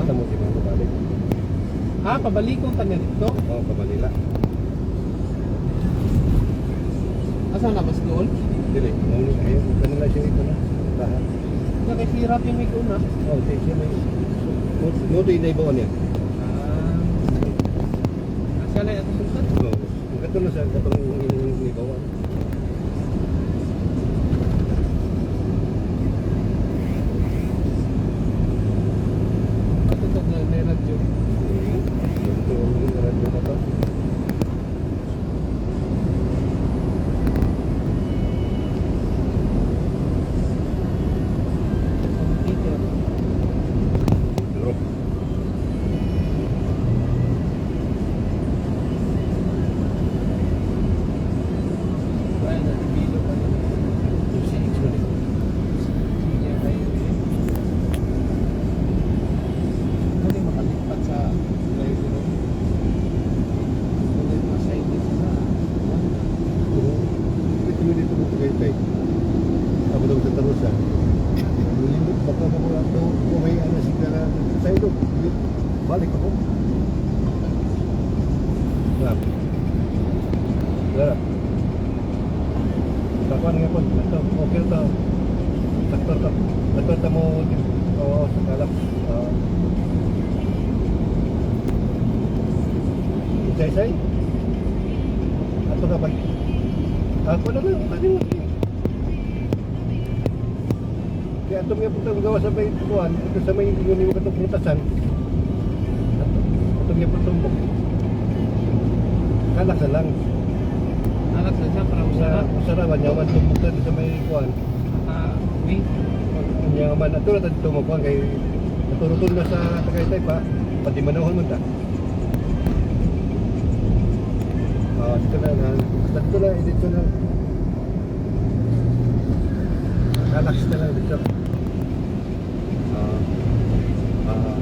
Tamo di ba balik? Ah, pabalikon ta niya dito. Oh, pabalila. Asa na mas doon? Dili, mo ni ayo, kano na siya ito na. Lahat. Na kay sirap yung may una. Oh, siya siya may mo di na ibawan niya. Ah. Siya na ato sultan. Oh, kato na siya katong ining ibawan. Ato to na may radyo. Ito ang radyo na to. Computer. Duro. Ay, nabibilo pa nila. CX man eh. Senior highway. Ano yung makalipat sa driver? Ano yung mga signage na? Dito mo dito mo Tagaytay. Ako daw sa Tarusa. Limot baka mo daw kung may ano siya na sa ito. Balik ako. Wala. Wala. Takuan nga po. Ito, okay to. Sakto to. Sakto to mo. Oo, sa kalak. Oo. Isay-isay? Ato ka pag... Ako na lang, pwede mo. Kaya ato nga punta gawa sa may kuan, ito sa may yun yung katong prutasan. Ato, ato nga punta Kalak na lang. Anak sa siya para usara. Sa usara ba nyaman tumbok na sa may kuan. Naka-uwi. Nyaman ato na dito mo kuan kay naturutol na sa Tagaytay pa. Pati manahon man ta. Ah, dito na na. Dito na, dito na. Kalak na lang dito. Ah. Ah.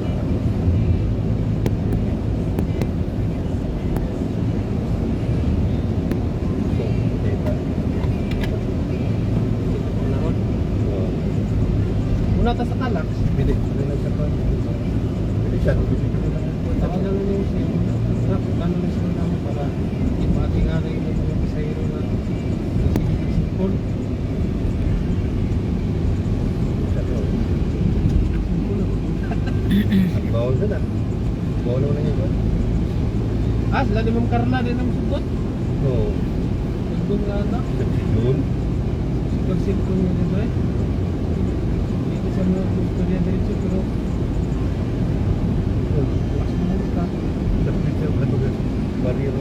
So, dito. Dito pa unahon. Oh. Una ta sa Kalak. Bili. Ano na siya pa? Bili siya. Tawagan na niyo siya. Ano na siya namin para matinga na yung mga pasahero na sige ng sipon. Sipon na. Bawal ka na. Bawal naman na yun. Ah, sila ni Ma'am Carla din ang sugod. Oo. Sugod na ata. Yun. Sugod sipon niya dito eh. Dito sa mga gusto niya diretso pero mas mura. Sa picture, ano ba? Barrio.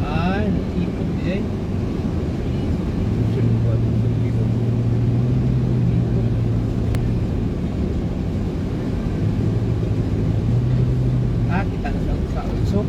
Ay, ikot di eh. Sinubuan. Sa kilo. Ikot. Ah, kita na sa utso.